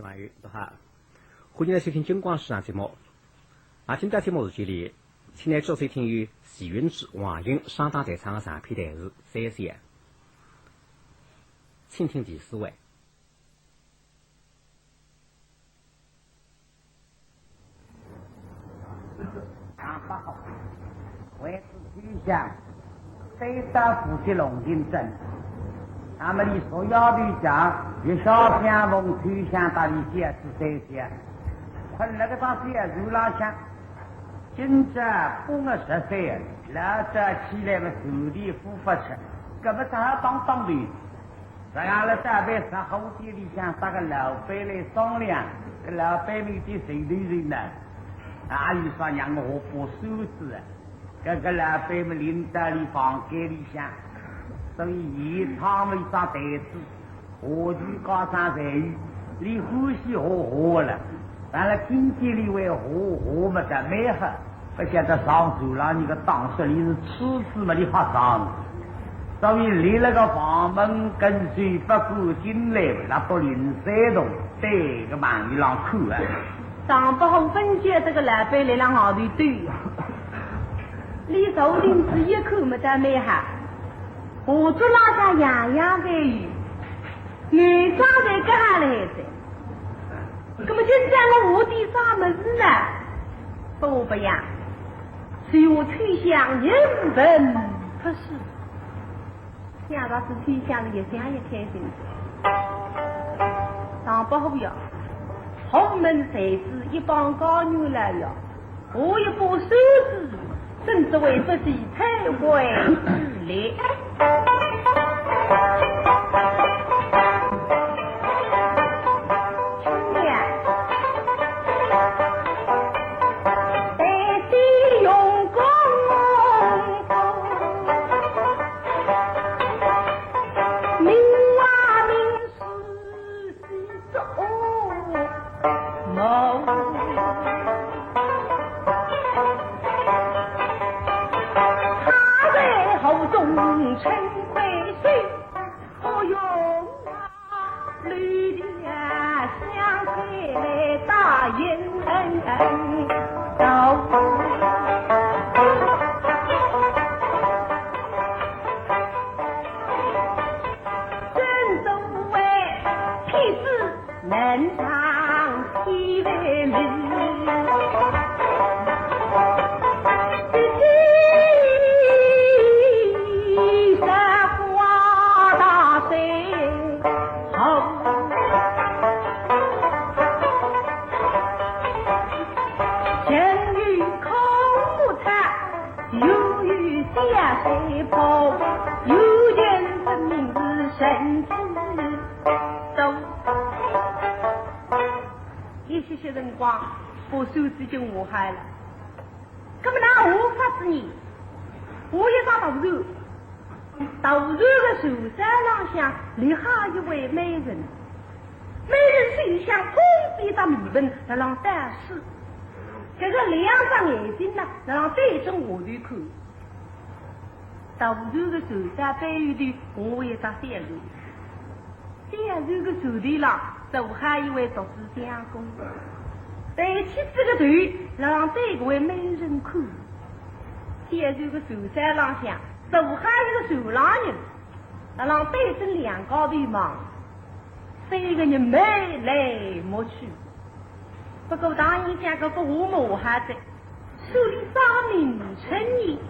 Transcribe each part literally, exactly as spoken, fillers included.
朋友，大家好，欢迎来收听金光书场节目。啊，今朝节目时间里，请来主持听友徐云志、王英双档弹唱的长篇弹词《三笑》，请听第四回。 唐伯虎，为仔秋香，追到府里龙井镇。那么俚说要对讲，越晓相逢秋香搭俚小姐三笑，困了个当小船浪向，今朝半夜十三，老早起来么船钿付勿出，搿么只好当当头。 实梗了，到爿杂货店里向搭个老板来商量，搿老板面前谁对谁呢？啊，有啥让我把扇子啊？搿个老板么领到俚房间里向，所以演唱么一张台子，话剧加上才艺，俚欢喜画画了。 当然听见俚会画画么倒蛮好，勿晓得上船浪人个当说俚是痴子么俚瞎上。所以立了个房门跟前勿敢进来，拿到林三洞对个门里浪看啊。唐伯虎勿晓得个老板辣辣外头对，俚走进去一看么倒蛮好，画桌浪向样样侪有，男装侪搁下来哉。 那么今朝我画点啥物事呢？勿画别样，只有秋香一文不值。想到是秋香越想越开心。唐伯虎呀，虎门才子一帮高人来呀， 我一把扇子，真是为自己开怀之力。一歇歇辰光，把扇子已经画好了。那么哪能画法子呢？画一张大船，大船的船舷浪向立好一位美人，美人手里向捧仔一只面盆，辣浪掸水。搿个两只眼睛呢，辣浪对准下头看。 大船的船舷背后头，我有一只小船。小船的船头浪，坐好一位独子相公。抬起仔个头，辣浪对搿位美人看。小船的船舷浪向，坐好一个船浪人，辣浪对准两家头望。三个人眉来目去。不过唐寅想搿个画么画好哉， 说俚啥名称呢？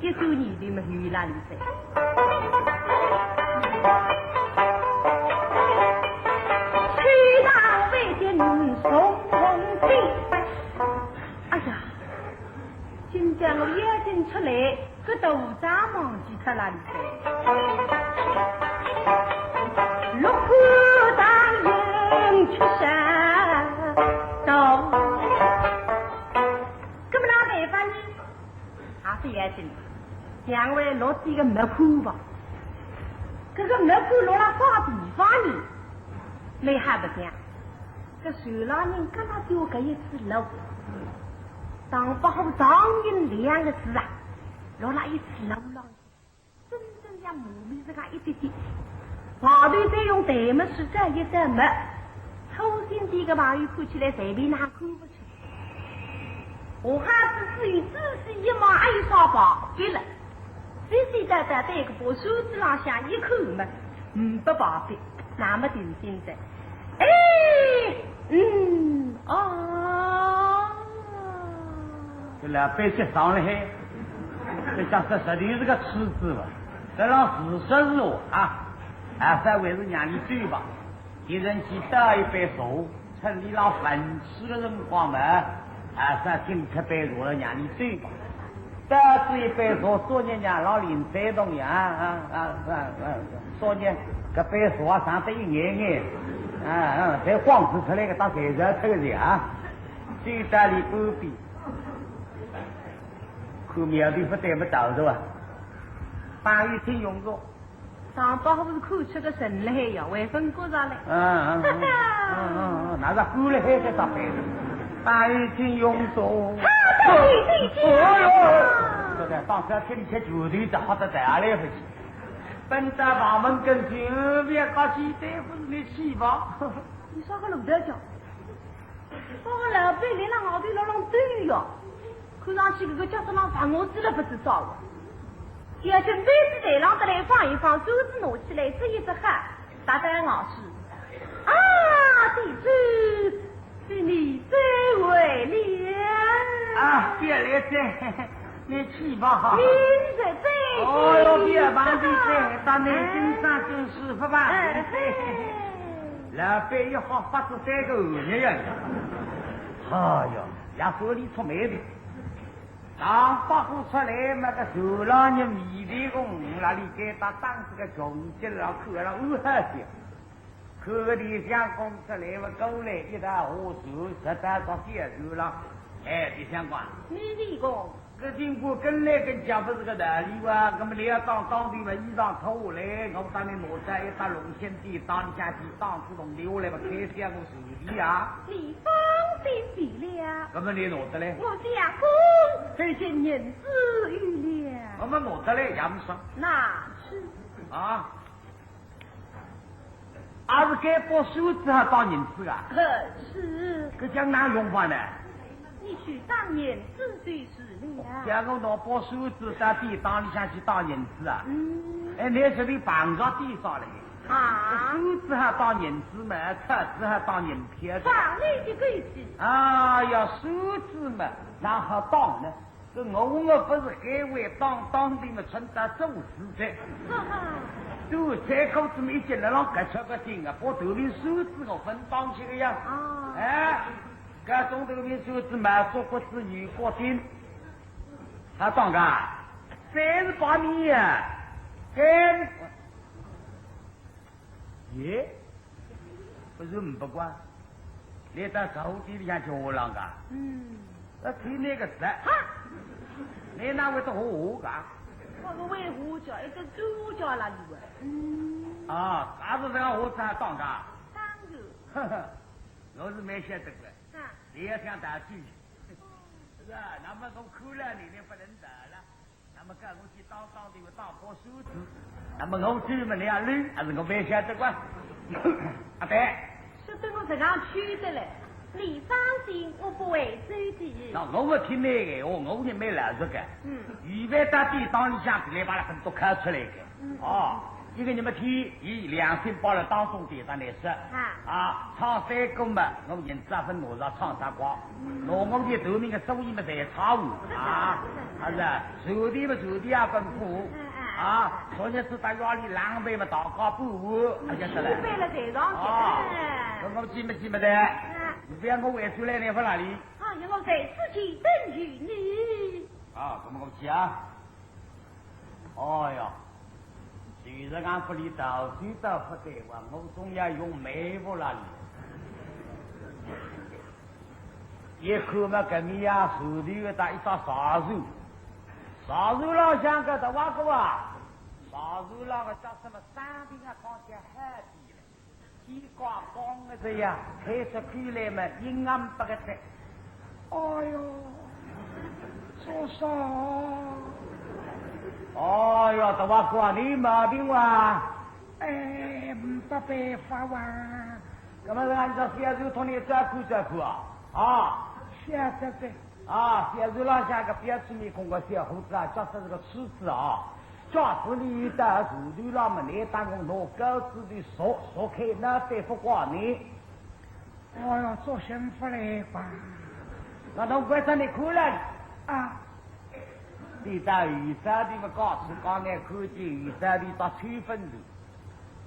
一转念头么有啦哩哉。秋香未见重红飞。哎呀，今朝我眼睛出来，搿大账忘记脱啦哩哉。落款当人去山倒。 搿么哪办法呢？也勿要紧，让我落仔个墨款吧。搿个墨款落辣啥地方呢？蛮好白相，搿船浪人刚刚走搿一次路，唐伯虎唐寅两个字啊，落辣一次路浪。 真正像磨墨实梗一点点，外头再用淡墨水蘸一蘸墨，粗心点个朋友看起来随便哪看勿出。下下子只有仔细一望，还有啥旁边了。细细淡淡对搿把扇子浪向一看嘛，呒不旁边，那么定心哉。哎，嗯，哦。搿老板急煞了嘿，搿家伙实在是个痴子吧？搿老是说是我啊，啊，稍微是让伊走吧。 一人去倒一杯茶，趁伊拉饭吃个辰光嘛，啊，啥进去杯茶了，让伊走吧。倒仔一杯茶，昨日让老林山东呀，啊，啊，啊，啊，昨日搿杯茶啊，剩得一眼眼，啊，啊，侪光出出来个，当然是要脱个啊。走到里隔壁，看苗头勿对么，倒是吧？朋友请用茶。 唐伯虎是看出个神来呀，还朆觉着嘞。嗯嗯嗯嗯嗯，那是过了海才打牌的。大爷请用茶。大爷请用茶。哦哟，这个当时要吃里吃酒的，这好得来啊来不及。奔到房门跟前，别客气，对不住，你去吧。你啥个路道叫？ 我个老板立辣外头辣浪等哟，看上去搿个角色浪烦我子了勿知道哦。要紧杯子台浪得来放一放，扇子拿起来，搿一只哈，搭搭外说：“啊，弟子，是你再会了。”啊，别来哉，你去吧哈。明日再见。哦哟，别忙的哉，到南京上京师傅吧。哎，嘿。 老板一好发出三个寒热呀！哎呀，也算里出美头。唐伯虎出来嘛，个船浪人迷迷糊糊，那里该搭当这个穷极了，看了乌黑些。看个李相公出来嘛，过来一道下船，实在到小船了。哎，李相公，你李公， 搿经过跟来跟叫勿是个道理哇，搿么你要当当的嘛，衣裳脱下来，我搭你拿到一搭龙兴殿当里向去当出铜钿下来嘛，开销我受的啊。你放心罢了。搿么你拿得来？我相公，这些银子有了。搿么拿得来也勿少。拿去。啊？ 阿是该把扇子还当银子啊？呃，是。搿讲哪用法呢？你去当银子就是了。叫我拿把扇子到店当里向去当银子啊？嗯。哎，你这里碰着地上了。啊。搿扇子还当银子嘛，扇子还当银票的。法律的规矩。哎呀，扇子嘛，哪好当呢？ 搿我我勿是该位当当的么，存在做事的。哈哈。对，这口子么一进来了，搿出个劲啊，把头里扇子我分当起个呀。啊。哎，搿种头里扇子嘛，做骨子女骨顶，他当个，三十八年呀，哎，耶，不是唔不管。 你到茶壶店里向去喝浪个？嗯。那听那个啥？哈！你哪会得喝茶个？我是会喝茶，一只酒壶叫哪里个？嗯。啊，还是这个壶子还当个？当然。呵呵，我是蛮晓得个。啊。你也想打趣。是啊，那么从看了你，你不能打了。 那么搿我去当当的当把扇子，那么我专门来要溜，还是我蛮晓得个。啊，对。说得我实梗去得了，你放心，我不会走的。那我勿听你个闲话，我也蛮老实个。嗯。预备到店当里向来，把那很多看出来个。嗯。哦，一个你们听，伊良心摆了当中点上来说。啊。啊，唱山歌嘛，我银子也勿拿着唱啥光。 拿我的头名个生意么侪差无啊，还是啊，手里么手里也奔赴啊，昨日子到夜里浪费么大家不无，还晓得了。一杯了才上去。哦，哎。搿我记么记么得，嗯。你不要我回出来，你不哪里？啊，我在此去等于你。啊，搿么我去啊。 哦哟，就是讲不离道理倒不对哇，我总要用媒婆了哩。一看嘛，搿面呀，手里有搭一只茶壶，茶壶浪向个大瓦哥啊，茶壶浪个叫什么三瓶啊，放些海底了。 天光光个这样，开出口来嘛，阴暗不个哉。哎哟，做啥？哎哟，大瓦哥，你毛病哇？哎，没办法哇。那么俺这小船托你照顾照顾啊，啊，晓得哉。啊，小船浪向个标致面孔个小伙子啊，叫是个车子啊，假使你到船头浪么，你当我拿钩子的索索开，那对不过你。哎哟，做幸福来吧。那侬关照你看了啊。你到雨山地方告诉刚才看见雨山地到秋分子。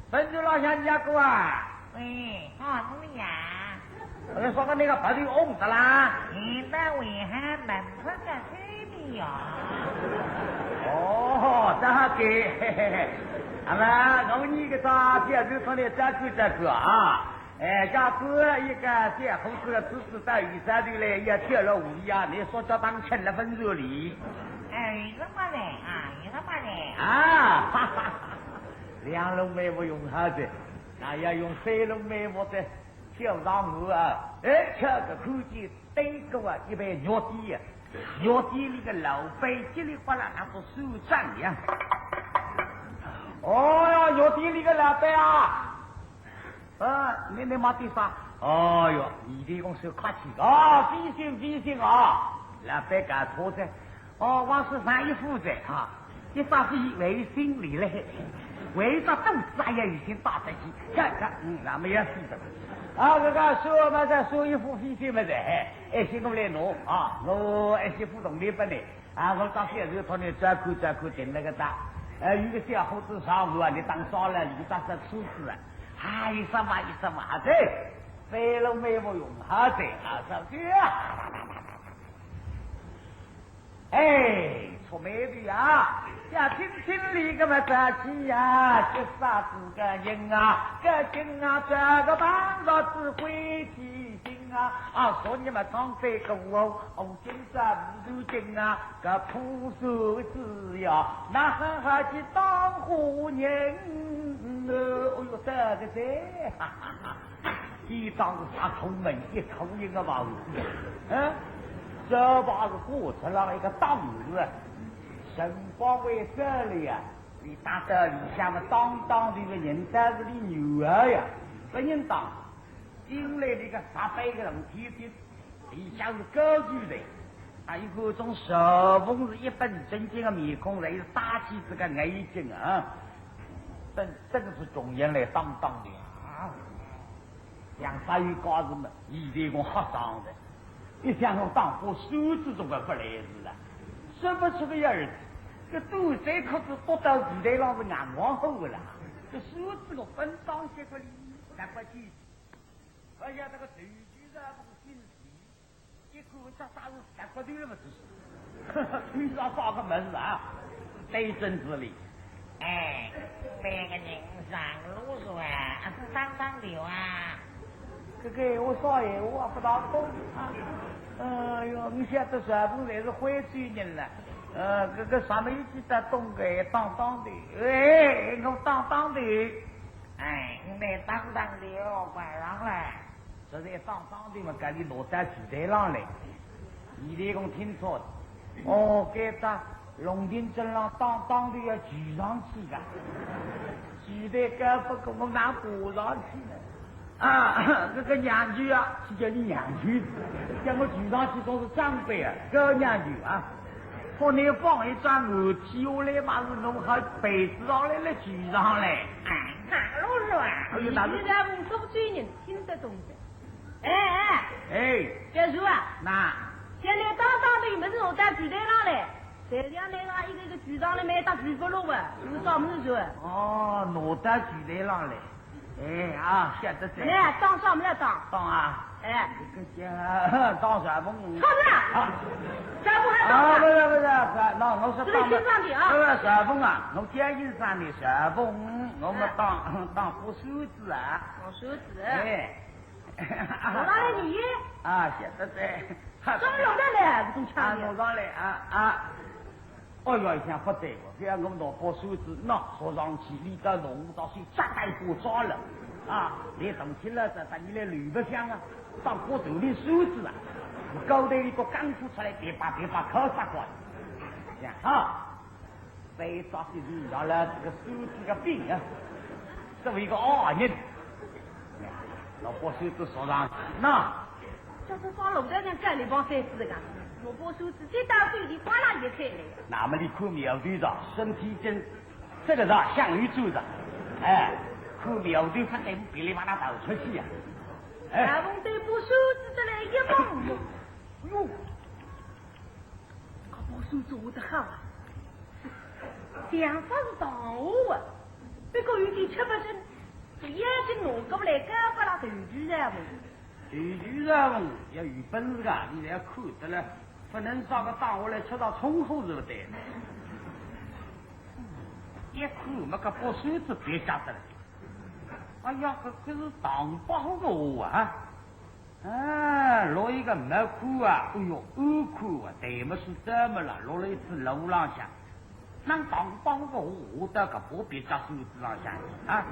分手老乡，你家哥啊？喂，告诉你呀。我说个那个白头翁的啦。你那为啥门不个开的呀？哦，这个，嘿嘿嘿。好了，我们一个大姐就从那照顾照顾啊。哎，家哥一个小伙子个侄子到雨山头来，也跳了舞呀，你说这当成了分手礼。哎，怎么嘞？哎，怎么嘞？啊，哈哈哈。 两轮眉目用好的，那要用三轮眉目的跳上去啊！哎，这个看见对过啊，一杯药店呀，药店里个老板叽里呱啦，那是算账呀。哦哟，药店里个老板啊，啊，你你买点啥？哦哟，你这公司客气啊，放心放心啊，老板搞错的。 哦，我是上一副的啊，一把是为心里嘞，为着肚子哎呀，已经打得起，这这，嗯，那么也是的。啊，这个说嘛，再说一副飞机嘛的，哎，哎，先给我来弄啊，我哎，先付铜钿不呢，啊，我到现在托你照顾照顾，等那个大，呃，有个小伙子上路啊，你当少了，你打算出事啊？啊，一什么一什么，啊，对，飞龙没有用，啊，对，啊，上去啊。 哎，出眉头呀，要听听你个么早起呀，这啥子个人啊，个人啊，这个半日子会提醒啊，啊，说你们唱这个哦，哦，今朝不如今啊，个破手指呀，那狠狠去当火人，哦哟，这个噻，哈哈哈。 一当是啥出门一出人的房子，嗯，这把是过出来一个档子，辰光为这里呀，你打到里向么当当的人，但是你女儿呀，不能当，进来那个啥白个人天天，里向是高举的，啊，一个种小凤是一本正经的面孔，还是打起这个眼睛啊，真真是中间来当当的啊。 杨三爷告诉么，现在我吓伤的，一想我当过手指中个不来事了，说不出个样儿子，这肚三口子躲到地台浪是硬往后的了，这手指个分当些个哩，难怪去，而且这个头举着不是心事。 结果这啥是十八岁了嘛，这是。你说啥个门子啊？对准子里。哎，这个人上路是啊，是当当的啊。这个我少爷我不大懂啊。哎哟，你晓得全部侪是徽州人了。呃，这个啥么一记得懂个当当的，哎，我当当的。哎，你当当的哦，快上来。 实在当当的嘛，搿里落到局台浪来。现在讲听错了。哦，该搭龙亭镇浪当当的要局上去个，局台高不过我哪爬上去呢？啊，搿个娘舅啊，是叫你娘舅，叫我局上去总是长辈啊，叫娘舅啊。好，你放一张我天下来嘛是弄好被子上来了局上来。哎，哪路是吧？哎呦，哪路？你这样说嘴人听得懂的。 哎哎，哎，小叔啊，那现在当当的没事，我到局台上来，谁让那个一个一个局长的没打局不落啊，有啥么事？哦，我到局台上来，哎啊，晓得哉。哎，当啥么要当？当啊，哎，这个叫当啥么？好的，啊，小叔还当啊，不是不是，那我是当的，这个听上去啊，不是小凤啊，我叫一声的小凤，我们当当不手指啊，当手指，哎。 弄上来你？啊，晓得哉。装弄上来，这种啊，腔调。弄上来啊啊！哦哟，一想不对哦，这样我拿把扇子那坐上去，里头弄到水，扎开火抓了啊！你动起来，这这你来乱白相啊，当火头里扇子啊！我高头里个刚吐出来，别把别把靠杀过来，这样啊！ 被抓起去，要了这个手指个病啊，这么一个恶人。我把扇子说上去，那，这是放龙台上盖了一帮扇子的，我把扇子再打开，你哗啦一开来。那么你看苗头上，身体真，这个上向里走着，哎，看苗头发呆，噼里啪啦逃出去呀、哎，大风对把扇子得来一望，哟，这把扇子我的好啊，想法是当好啊，不过有点吃不准。 眼睛弄过来，干巴拉头举人问。头举人问要有本事啊，你才看得了，不能找个打下来吃到冲口是不对的。一看嘛，搿把扇子别家得了。哎呀，搿搿是唐伯虎个话啊！啊，落一个没看啊，哎哟，暗看啊，对么是这么了，落了一只路浪向。 那唐伯虎个话，下到搿把别家扇子浪向啊，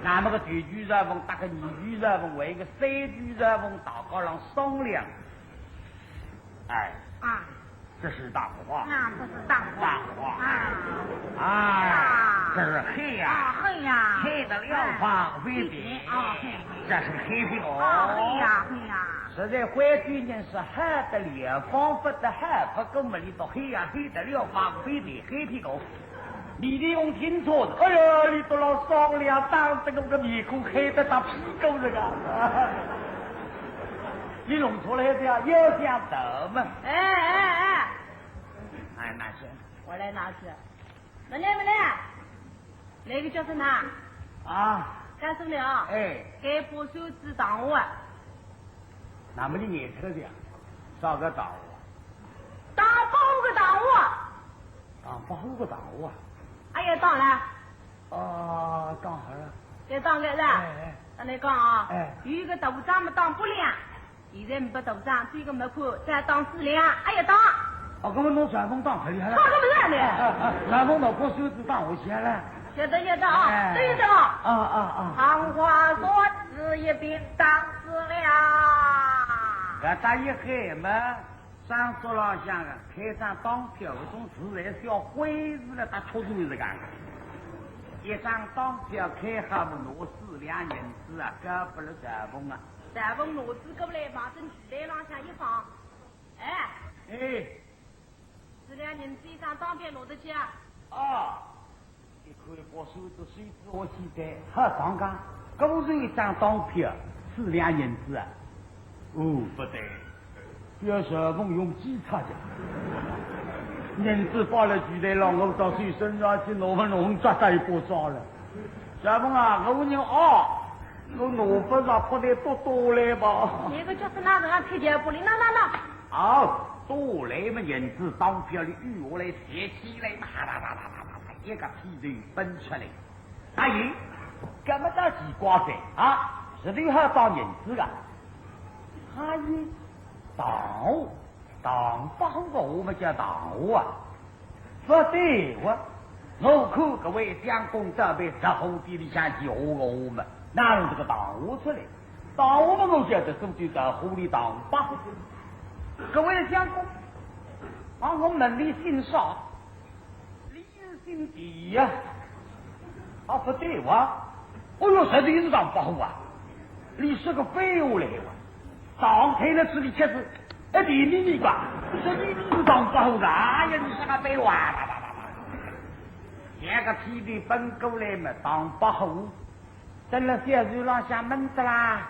那么个头举人问搭个二举人问，还有个三举人问，大家浪商量。哎，啊，这是大话。那不是大话。大话。啊，啊，啊，这是黑呀。啊，黑呀。黑得了方便的。啊，黑。这是黑的哦。啊，黑呀，黑呀。实在坏主人是黑得了方不得黑，不过么里头黑呀，黑得了方便的，黑屁股。你的用听错了，哎呀，你都老商量，当这个个面孔黑得打屁股这个。你弄错了这样，要想怎么？哎，哎，哎。哎，拿去。我来拿去。没来，没来。那个叫什么？啊。干什么了？哎。给不收子当我。那么你眼睛这样，啥个当我？当包个当我。 啊，包个当啊。哎呀，当了。啊，当好了。该当个是吧？哎，哎。那你讲啊，哎。有一个大账么当不了，现在没大账，这个没看，再当四两，哎呀，当。哦，搿么侬传风当勿了了。当个勿是呢。啊，啊，传风拿把扇子当下去了。晓得，晓得啊，哎。对的啊。啊，啊，啊。行话说是一定当四两。搿搭一喊嘛， 账桌浪向个开张当票，搿种字还是要灰字个，搭戳出来是讲个。一张当票开好么，拿四两银子啊，交拨了赵凤啊。赵凤拿仔过来，望准柜台浪向一放。哎，哎。四两银子一张当票拿得去啊？啊。 一看把扇子，扇子我现在好当讲，搿是一张当票，四两银子啊。哦，不对，要是问用几差价。银子摆了柜台浪，我到手身上去，拿勿拿，我抓到一把抓了。小凤啊，我问你哦，我拿勿着，快点多多来吧。那个就是那人啊，吃点不灵，那那那。 哦，多来么银子当票里有下来，拾起来嘛，哈啦啦啦啦啦啦，一个屁头奔出来。哎呀，搿么倒奇怪哉啊，实头好当银子个。哎呀，当我，唐伯虎个话么叫当我啊？勿对哇，我看搿位相公倒被着火店里向去下个话么，哪能这个当我出来？ 当我么我晓得，总就在河里当伯虎。搿位相公，啊，我问俚姓啥？俚姓田呀。啊，勿对哇。哦哟，实头是唐伯虎啊。俚说个废话来哇。唐开了这里吃子，哎，田里里吧，实头是唐伯虎的。哎呀，你说个废话，叭叭叭叭。两个屁头奔过来嘛，唐伯虎 蹲辣小树浪向闷得啦，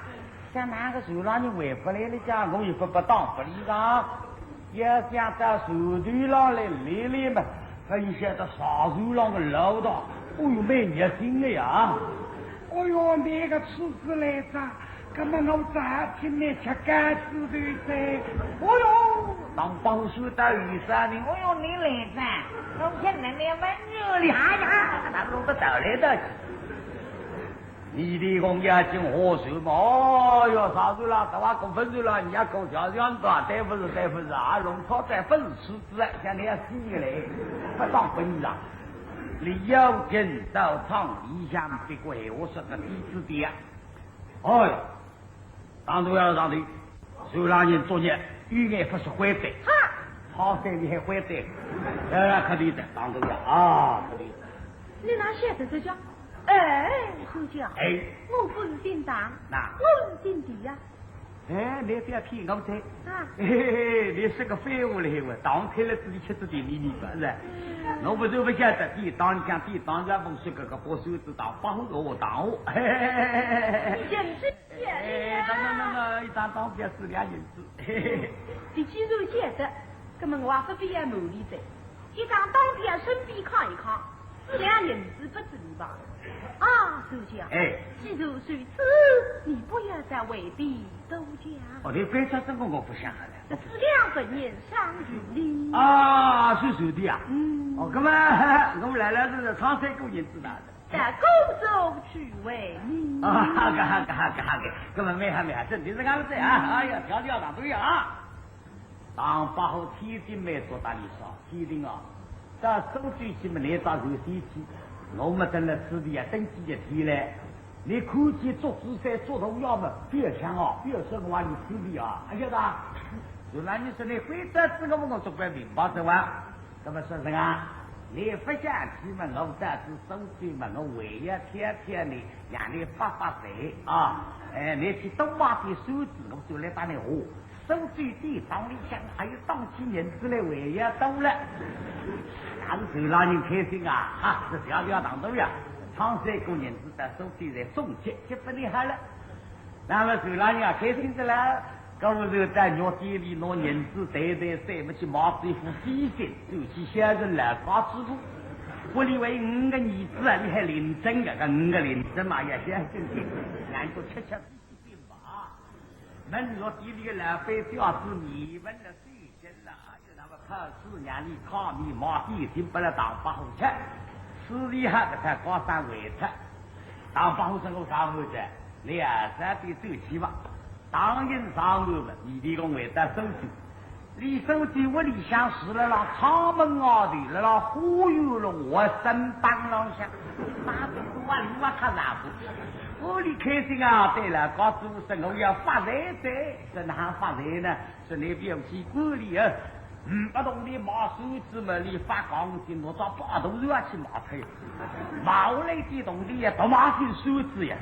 想哪个树浪人回勿来了家，我又勿拨当拨俚个。要想到树头浪来来来嘛，勿晓得啥树浪个老大，哦哟，蛮热心个呀。哦哟，那个车子来着，搿么我只好请你吃干子头噻。哦哟，唐伯虎到雨山里，哦哟，你来着，我看你来蛮热的，哎呀，他弄得倒来倒去。 你的公要紧下手嘛，哦哟，啥事啦？搿话过分事啦，人家讲小强子啊，对勿住，对勿住啊，弄错在勿是车子啊，像你要死个嘞，勿当本事啊。李要紧到舱里向，别个闲话说个地址点啊。哎哟，当头要上头，手浪人作孽，有眼勿识灰嘴。哈！好歹你还灰嘴，来来，客气点，当头要啊，客气点。你哪晓得这叫？哎，小姐，哎。我不是姓唐，那。我是姓田呀。哎，你不要骗我噻。啊。嘿嘿嘿，你说个废话了，我唐开了自己吃自己秘密吧，是吧？我不是不晓得，比当讲比当然不是个个不是知道，把我当我。嘿嘿嘿嘿嘿。你真是骗人呀。哎，那那那那，一张当票是两银子。嘿嘿嘿。你既然晓得，那么我也不必要瞒你哉。 一张当票身边看一看，两银子不止吧？啊，小姐，哎。既然如此，你不要再回避多讲。哦，你非说这个我不想好了。这是两分银赏与你。啊，是是的呀。嗯。哦，那么，我们来了，这是唱三个银子拿的。在高手去为你。啊，好个，好个，好个，好个，那么蛮好，蛮好，真的是这样子啊，哎呀，条条大队啊。 唐伯虎天津没做大理啥，天津啊，到苏州去么，你到苏州去，我们等了此地啊，登记一天嘞。你看见祝枝山祝大爷么，别想啊，别说我你此地啊，还晓得啊？就那你说你会得这个么，我总归明白的哇。那么说是啊，你不想去么，我到苏州么，我为要天天呢，让你发发财啊。哎，你去东马的数字，我就来打你哦。 苏州典当里向还有当起银子来还要多了。那是让人开心啊！哈，这条条大路呀，唱三个银子到苏州来送去，就不厉害了。那么就让人家开心的了，各位就在肉店里拿银子袋袋塞么去买这副飞行，就去享受老家之福。屋里为五个儿子啊，你还领证啊，搿五个领证嘛，也是很正经，俺都吃吃 门月店里个老板表示你们的水准了，还有那么考试让你考你妈一定不能唐伯虎吃，私底下给他高三回吃。唐伯虎说我上回去，你二三点走去吧。唐寅上回嘛，你的公回到苏州， 李守基屋里向住了啦，窗门外头了啦，花园了，我身板浪向，打个我另外看上去。屋里开心啊，对了，告诉我说我要发财的，说哪发财呢？说你不要去管理啊，嗯，把铜钿买手指么，你发钢筋，我到八度就要去买菜，买回来的铜钿也多买些手指呀，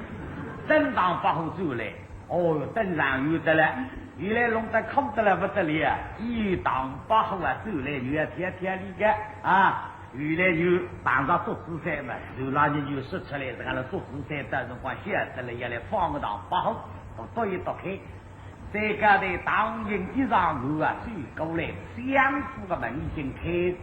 正当发好出来。 哦哟，登上有的了，原来弄得苦得了不得了，一唐伯虎啊，走来又要挑挑理个啊，原来又碰着祝枝山嘛，就那日又说出来，这个祝枝山到辰光晓得了，要来放个唐伯虎，都躲一躲开。再讲的唐寅一上岸啊，走过来，相府个门已经开，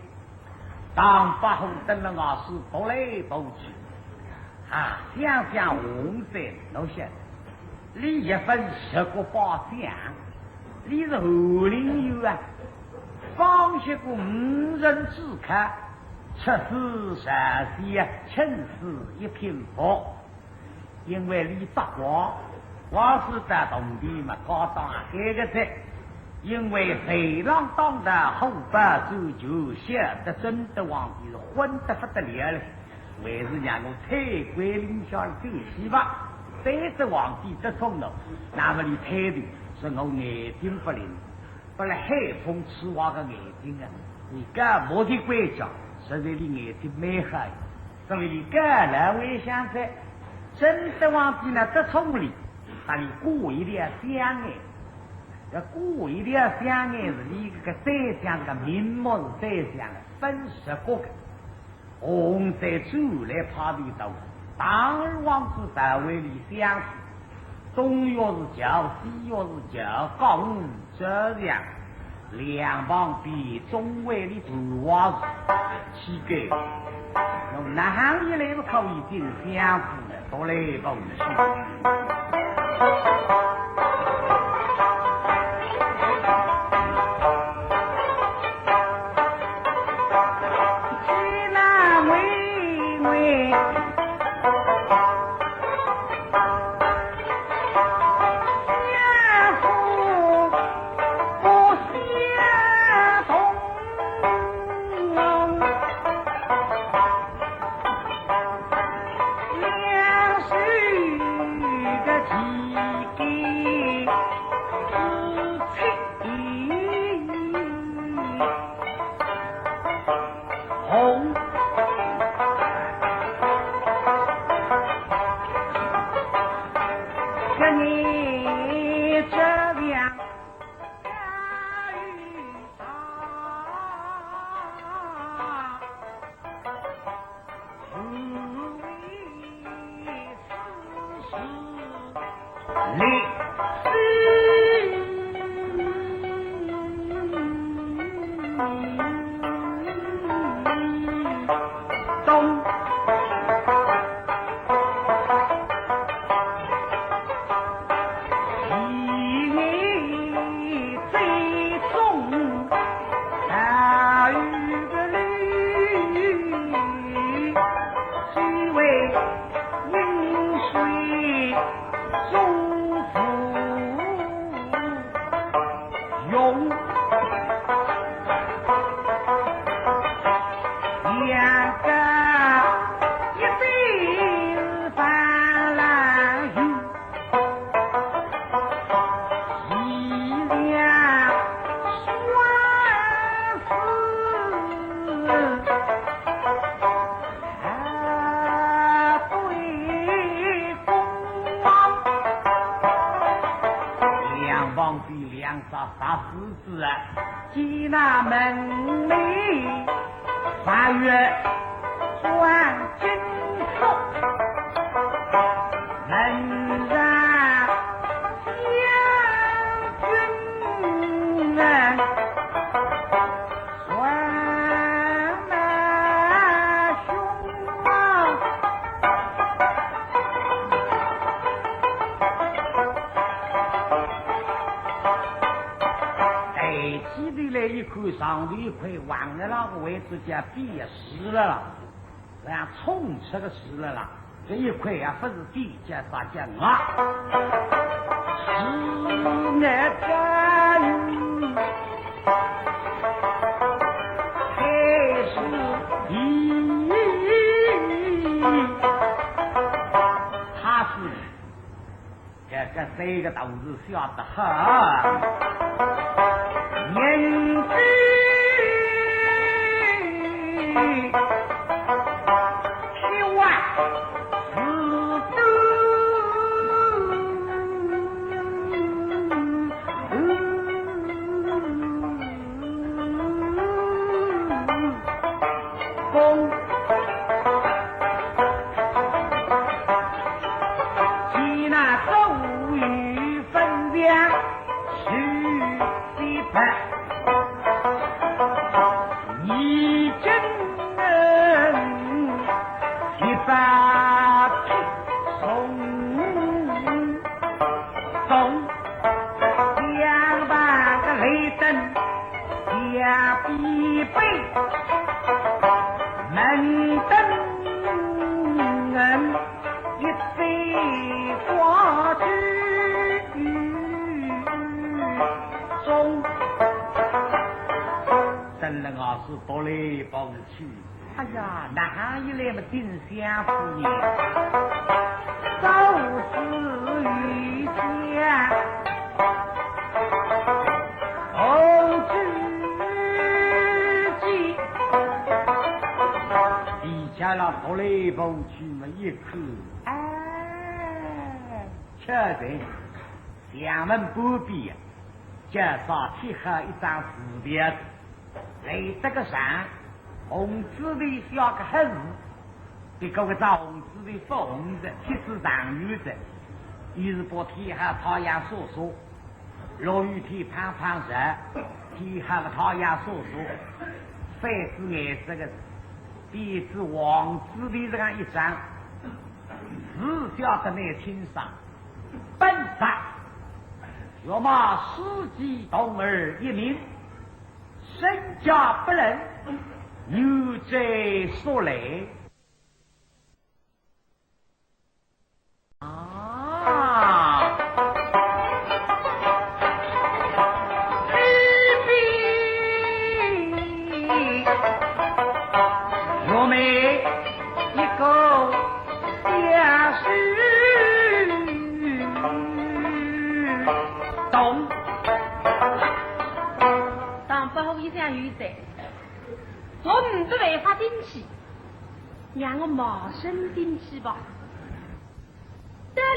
唐伯虎登了外势踱来踱去，啊，想想王三老先生，你一份十国宝将，你是翰林院啊，方学过五任制考，出师朝鲜啊，钦此一品佛。 因为你发光，光是在铜钿嘛，高档啊，该个在。因为谁让当的后半周就晓得真德皇帝是昏得不得了了，还是让我退归林下了休息吧。对着皇帝得宠了，那么你退的是我眼睛不灵， 本来海风吹坏个眼睛啊，你搿目的关照，实在你眼睛蛮好，所以你搿来回想噻，真德皇帝呢得宠哩，搭你挂一条香案，要挂一条香案是你搿个宰相，搿个名目是宰相的，分十国的。 洪水转来怕地大，唐王子在位里相思，东岳是桥，西岳是桥，高山这样，两旁边中外的传话是乞丐，那么哪行一来不可以进相府呢？ 到来到去。跟你这样下雨啊，无为之事。 李四东。一年最终大雨的里，只为饮水 中无用，两个一对是翻来雨，一两双子。 杨皇帝两只大狮子啊，见那门里八月转金锁，门上将军啊， 抬起头来一看，上头一块横了啦，个位置叫匕首了啦，像冲出个首了啦。 搿一块也勿是地界，啥叫啊？是乃大雨，还是雨？他是搿个三个大字写得好，人之 真的啊，是独来独去。哎呀，哪哈一来么丁香夫人？都是雨香红之际。底下了独来独去么一看，哎，确实，墙门半边呀， 叫啥贴好一张字条子，来得个长，红纸头写个黑字，不过搿张红纸头勿红个，贴仔长远个，伊是把贴好太阳晒晒，落雨天碰碰着，贴好个太阳晒晒，反仔颜色个，变仔黄纸头搿样一张，字写得蛮清爽。 本章，岳母思及童儿一命，身家不能，女者速来。啊！ 岳母一个下手动。当伯虎一向有罪，我没得办法顶去，让我卖身顶去吧。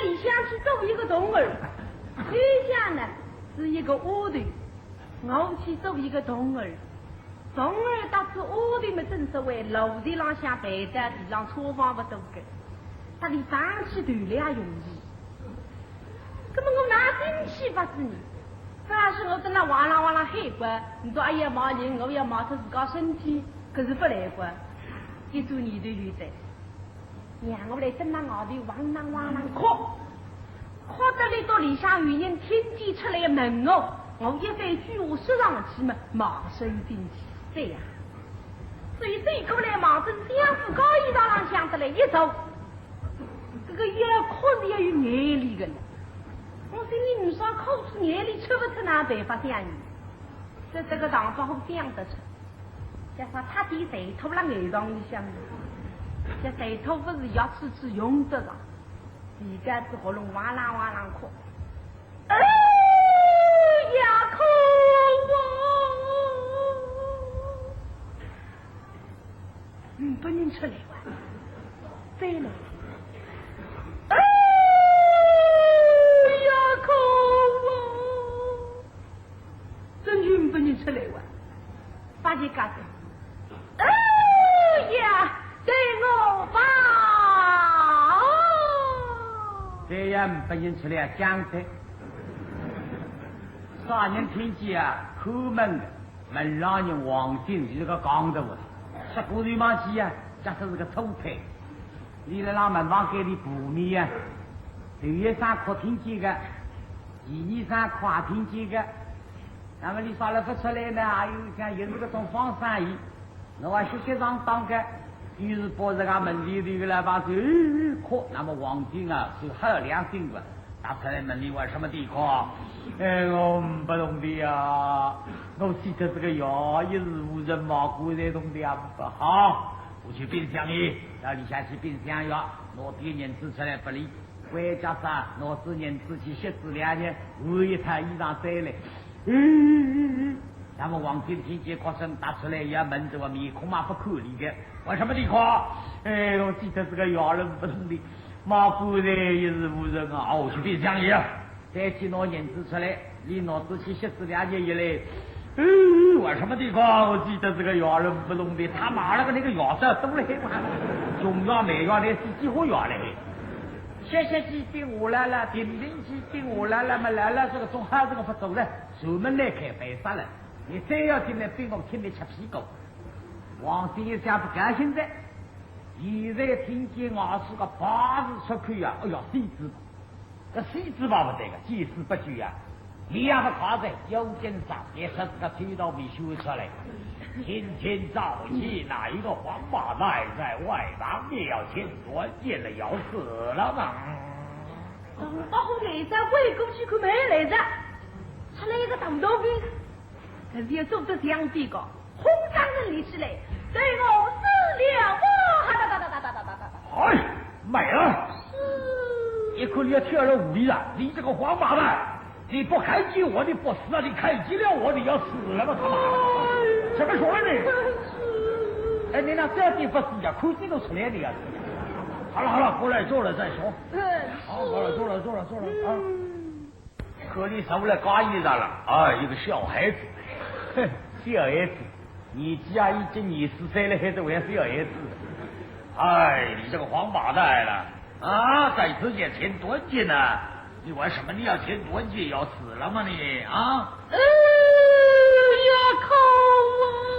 里向去做一个童儿，里向呢是一个丫头，我去做一个童儿。童儿搭仔丫头么，正所谓楼梯浪向爬得，地浪车房勿多个，搭伊上去头来也容易。那么我哪进去法子呢？假使我蹲辣哇啦哇啦喊个，你说哎呀骂人，我要骂脱自家身体，可是勿来个。一转念头有哉，让我来蹲辣外头哇啦哇啦哭，哭得来到里向有人听见出来问我，我一三句话说上去嘛，马上进去，对呀。所以走过来，马上相府高椅上浪向得来一坐，这个要哭是要有眼泪个呢。我心里唔爽，哭出眼泪，吃勿出哪办法想呢？这这个上不好想得出，叫啥他的谁偷了眼上里向，这谁偷不是要处处用得着，自家子喉咙哇啦哇啦哭。哎呀，哭哦！嗯，不能出来哇，再来。哎呀，哭哦！真就不能出来哇，八戒嘎子。哎呀，对我吧！这样不能出来讲的。啥人听见啊？看门的，门浪人王进是个讲的我，说过去嘛去啊，假使是个偷拍。你来让门房间里补米啊，头一声哭听见个，第二声哭也听见个，那么你啥了不出来呢？哎呦，像也是个种方生意。 我还休息上当个，于是把这个门里头个来把手哭，那么王进啊，手好良心个，打出来问你为什么地哭？哎，我不懂的呀，我记得这个药也是无人骂过的，懂的呀，不好，我去冰箱里，到里下去冰箱药，拿点银子出来不理。 关家啥，拿仔银子去歇仔两日，换一套衣裳再来。嗯嗯嗯嗯。那么王进听见哭声打出来，也闷着个面孔嘛不可理的，为什么地哭？哎，我记得这个药了不懂的，骂过的也是无人啊，哦，去冰箱里啊，再去拿银子出来，你拿仔去歇仔两日一来，嗯，为什么地哭？我记得这个药了不懂的，他妈了个那个药子都来嘛，中药卖药来是几化药嘞。 歇歇几天下来了，定定几天下来了嘛，来了这个总还是个不走了，专门来开白杀了。你再要进来，被我听得吃屁股。王进一想不高兴的，现在听见外头个牌子出口啊，哎呀，死字，这死字吧不对个，见死不救啊。 你也不看在，有点上也是个推到米修出来。今天早起那一个王八蛋在外堂庙前断剑了，要死了吗？王八虎来着，喂过去可没来着，出来一个大头兵，可是也做得这样的个。 慌张人立起来，对我死了！哇，哈哒哒哒哒哒哒哒哒哒。哎，没了！是。一口你要跳了屋里了，你这个王八蛋！你不看见我，你不死啊！你看见了我，你要死了吗？他妈的！什么说的你？哎，你那这地方死呀，看见都出来的呀！好了好了，过来坐了再说。嗯，好，好了，坐了坐了坐了啊。 可你受了高一了，啊，一个小孩子，哼，小孩子，年纪啊已经二十岁了，还是还小孩子。哎，你这个王八蛋了，啊，在自己前断剑呢，你为什么你要前断剑要死了吗你？啊？哎呀，哭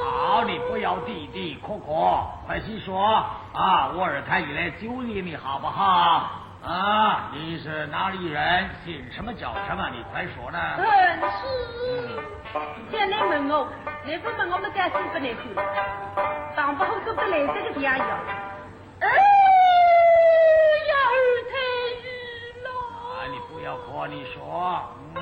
啊！好，你不要啼啼哭哭，快些说，啊，我二太爷来救你，你好不好？ 啊，你是哪里人？姓什么叫什么？你快说呢。嗯，是。叫你问我，你不问我们家是不能去。当不好做得来这个样样。哎呀，二太爷啦！啊，你不要哭，你说。嗯。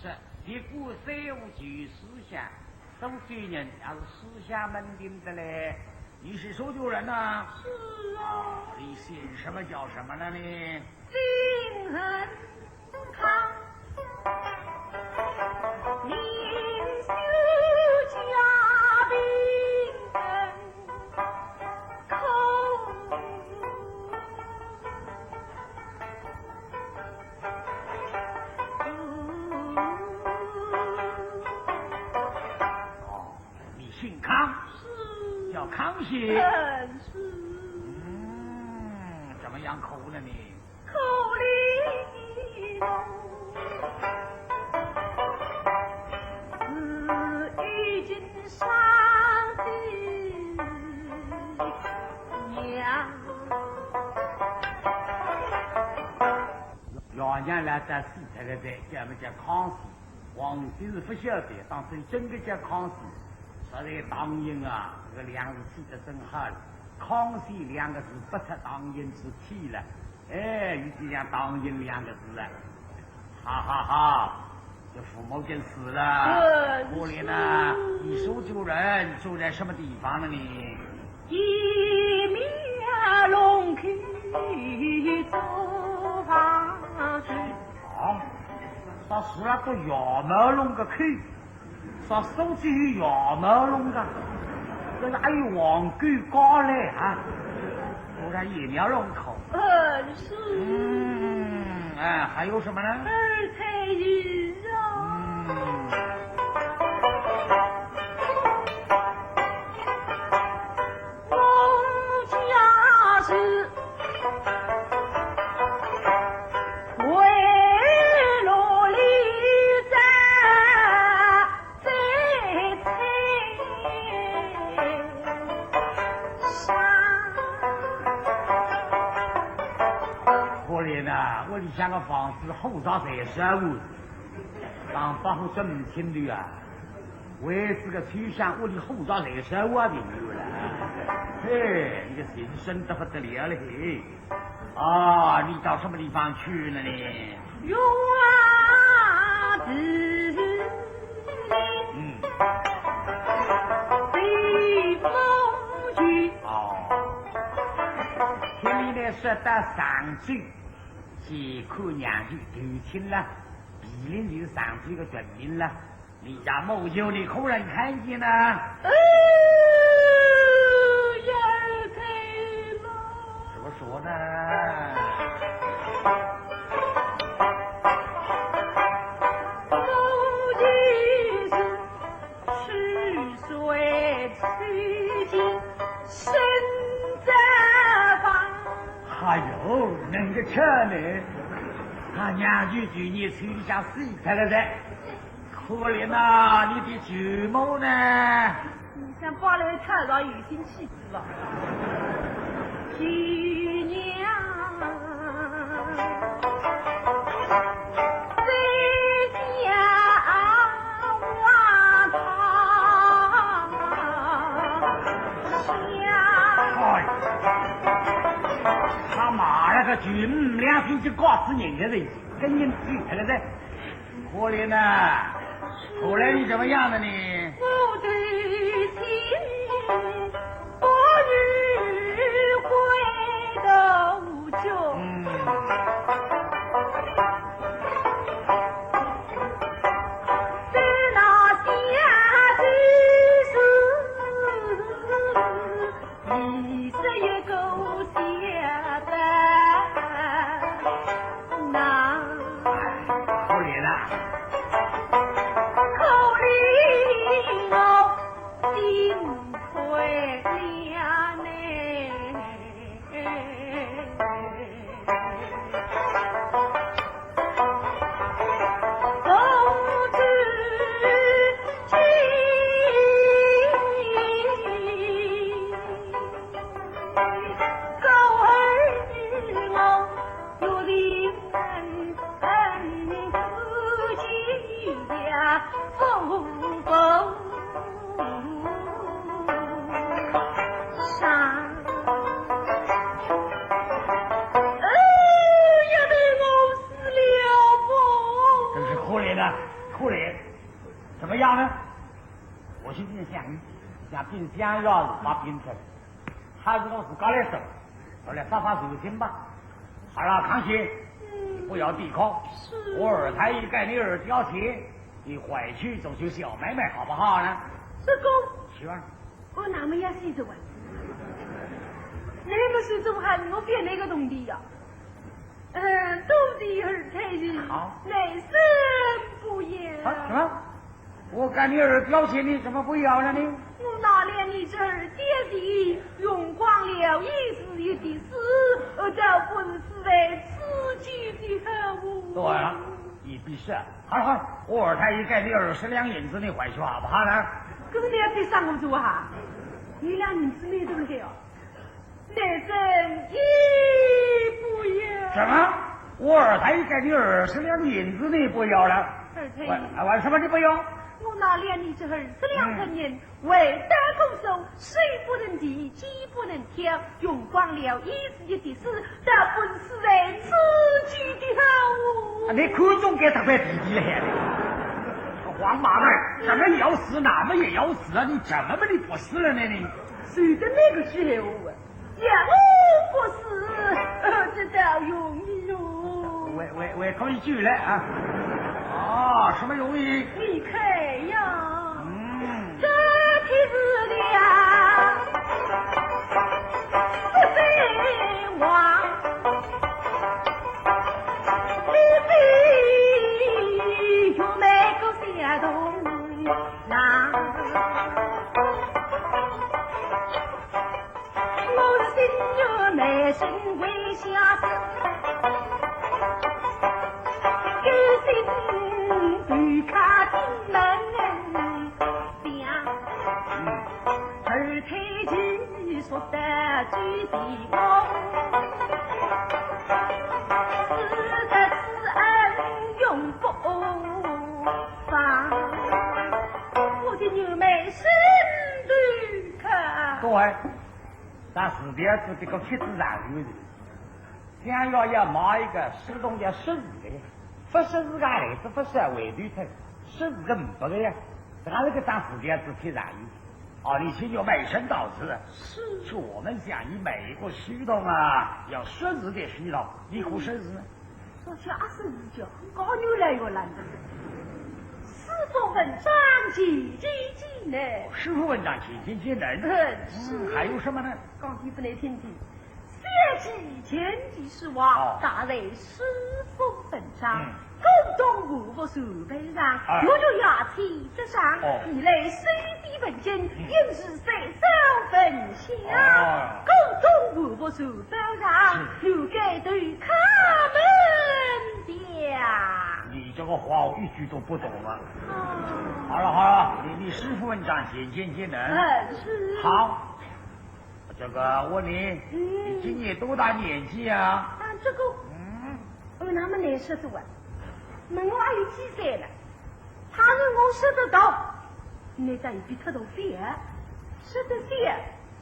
是，别个三五九四下，苏州人也是四下门庭的嘞。你是苏州人呐？是啊。你姓什么叫什么呢你？姓任康，名修甲，名任 哦，你姓康？是。叫康熙？嗯，是。嗯，怎么样苦呢你？ 可怜我是已经上的娘。爷娘来得死脱个哉，叫么叫康熙，皇帝是勿晓得，当真真个叫康熙。实在唐寅啊，搿个两字起得真好了。康熙两个字不出唐寅之体了。 哎，已经像唐寅两个字了。哈哈哈，这父母真死了。嗯，可怜呐，是。你苏州人，住在什么地方呢你？爷庙弄去做房子。哦，啥事啊，到爷庙弄个去？ 啥苏州有爷庙弄个，搿是还有皇姑家嘞啊？我讲爷庙弄口。嗯，是。嗯，哎，还有什么呢？二才爷啊。嗯。 我家是围炉里在最青山。可怜呐，屋里向个房子火烧侪烧完，当把火真唔清头啊！ 为仔个秋香，屋里火烧侪烧啊，朋友了。嘿，你个心酸得不得了了嘿。啊，你到什么地方去了呢？远地里，嗯。避风去。哦。天里面说到上去，去看娘舅求亲了，避风就是上去个决定了。 你家母舅，你可曾看见呢？哎，呀，对了。怎么说呢？母舅是去岁去进深圳房。哎呦，恁个巧呢！他娘舅舅你去里向死脱了噻。 可怜呐，你的舅母呢？你想把来讨饶有心气子吧？舅娘在家望堂下。哎，他妈了个舅母良心就告诉人家了，跟人比这个人。 可怜呐，后来你怎么样了呢？我对亲不语回头酒。嗯。在那下去是 你是一个小白男。哎，可怜啊。可怜我心碎了呢。啊，我是这样想，像冰箱一样是把冰城，还是我自家来收，我来发发手心吧。好了，康熙，不要抵抗，我二太爷给你二吊钱，你回去做做小买卖好不好呢？这个，是啊。我那么要死的哇？那么是怎么还我变那个东西呀？嗯，都是二太爷，好，内生不要。啊，什么？我给你二吊钱，你怎么不要了呢？我拿了你这二吊钱，用光了一时一的事，而倒不是在自己的好。对了，你必是。好了好了，我二太爷给你二十两银子，你回去好不好呢？可是你要逼上我做啊？一两银子没得了。 内生也不要。什么？我二太爷给你二十两银子，你不要了？二太爷，为，为什么你不要？我拿了你这二十两银子，为打工手，手不能提，脚不能挑，用光了一时一的事，倒不是在自己的好。啊，你看中该大块脾气了还？王八蛋，这么要死，那么也要死啊！你怎么把你不死了呢？你，谁的那个时候啊？ 要我不死，呃，这倒容易哟。我，我，我可以举来啊。哦，什么容易？你看呀，嗯。这天是了，不是我，你非有那个小童郎。 我是心愿难伸为下手，有心对客进门讲，二太爷说得最地方，使得此恩永不忘。我心愿难伸对客。各位， 但是条子这个帖子上有的，想要要买一个书童要识字的呀，不识字个来子不是回头脱，识字个没不个呀，这个那个当时条子贴上有。哦，你请求卖身到此，是，是我们想以每一个书童啊，要识字的书童，你可识字呢？ 说起阿是字就高牛来哟，难得。师傅文章，勤勤节能。师傅文章，勤勤节能。嗯，是。嗯，还有什么呢？讲给不来听听。小姐前几世话，哦。大人师傅文章，嗯。古董文物全备上，哎。我就要请得上，哦。你来收的文金，嗯。应是三商分享。哦。古董文物全 包上，是。留给对客们的。你这个话我一句都不懂了。哦。好了好了，你，你师傅文章，勤勤节能。嗯，是。好，这个问你，嗯。你今年多大年纪啊？啊，这个，嗯。哦，那么难说的啊，问我还有几岁了？ 倘若我说得到，那倒也比他大些；说得小，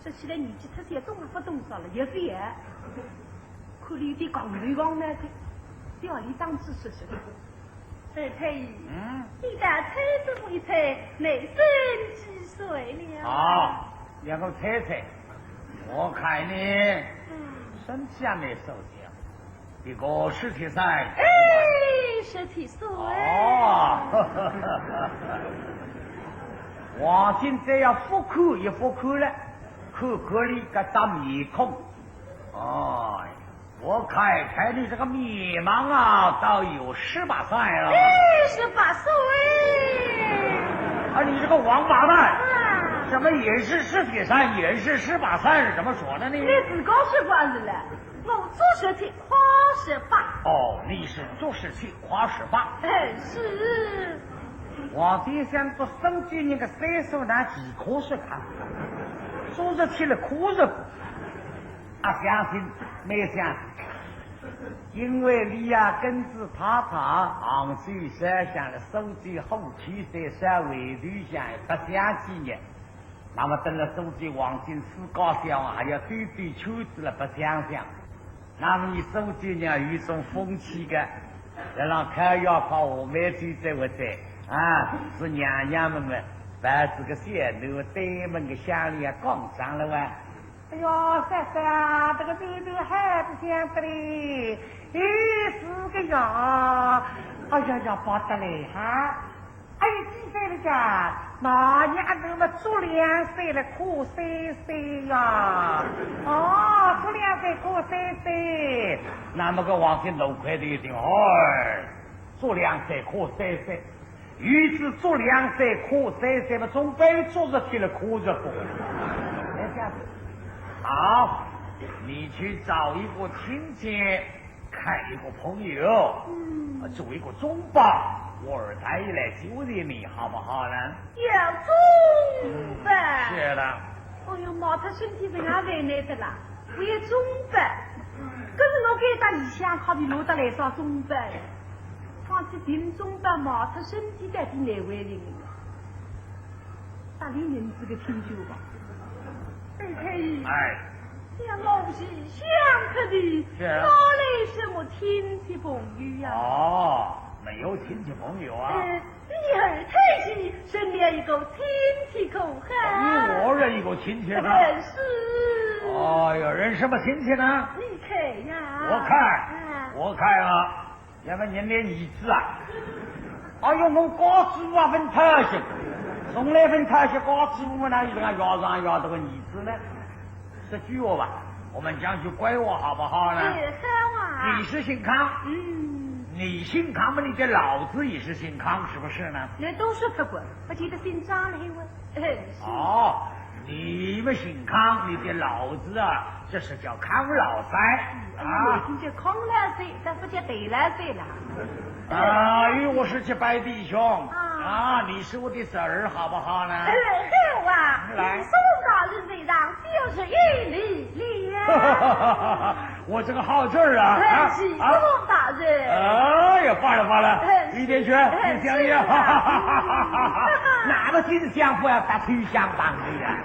说起来年纪太小，懂也不懂啥了，也小。可怜的讲头讲脑袋，叫你当仔说说。二太爷，嗯？你倒猜这么一猜，内生几岁了？啊，让我猜猜，我看呢，嗯。身体还没瘦小。 一个十七岁。哎，十七岁。哦，王金再要复看也复看了，看看你个大面孔。哎，我看看你这个面貌啊，倒有十八岁了。哎，十八岁。啊，你这个王八蛋！啊。什么也是十七岁，也是十八岁，怎么说的呢？你自个说法是了。 我做事情花十八。哦，你是做事情花十八。哎，是。王金想做生意人个岁数哪几可是啊？做事情了可是啊，相信没相信？因为你呀，跟仔太太杭州山上了苏州后旗山稍微头向不相信呢。 那么等了苏州王金自家想还要兜兜圈子了不想想。那么你苏州人有一种风气个，要让烤鸭烤我们最最会在，啊，是娘娘们么，抱仔个小囡对门个乡里啊讲上了哇。哎哟，嫂嫂啊，这个囡囡好白相的嘞，哎，是个呀，哎呀呀，不得了哈。哎呀，几岁了家？那年俺们么足两岁了，可三岁呀。哦，足两岁可三岁。那么个王天龙快的一听，哎，足两岁可三岁，与其足两岁可三岁嘛，总比足十天了可十个。哎，这样子。好，你去找一个亲戚，看一个朋友，嗯。做一个中保，我二太爷来修理你，好不好呢？要中保？是的。哎哟，毛太身体是俺为难的啦，我也中保。可是我给他一想，好比落得来啥中保？ 况且寻中保毛太身体到底难为情的呀。搭理银子个请求吧。二太爷，哎。想我是相克的，是啊。哪来什么亲戚朋友呀？哦，没有亲戚朋友啊。呃，你二太爷认了一个亲戚可好？你我认一个亲戚呢？认识。哎呀，认什么亲戚呢？你看呀。我看，啊。我看啊， 要么人家儿子啊，哎哟，我家主婆啊，勿讨喜，从来勿讨喜，家主婆嘛，哪有这样要上要这个儿子呢？说句话吧，我们讲句官话好不好呢？哎，好啊。你是姓康，嗯。你姓康嘛，你的老子也是姓康，是不是呢？那都是不管，不记得姓张了，我。 哎，是。哦，你们姓康，你的老子啊，这是叫康老三啊。哎，听见康老三，但不叫对老三了。啊，与我是结拜弟兄啊。啊，你是我的侄儿，好不好呢？哎，好啊，来。宋大人在上，就是有礼了。我这个好侄儿啊，啊，哎，是，啊。宋大人。哎呀，罢了罢了，哎，李天全，哎，你讲呀，是啊。那么金相府要打退香棒的呀。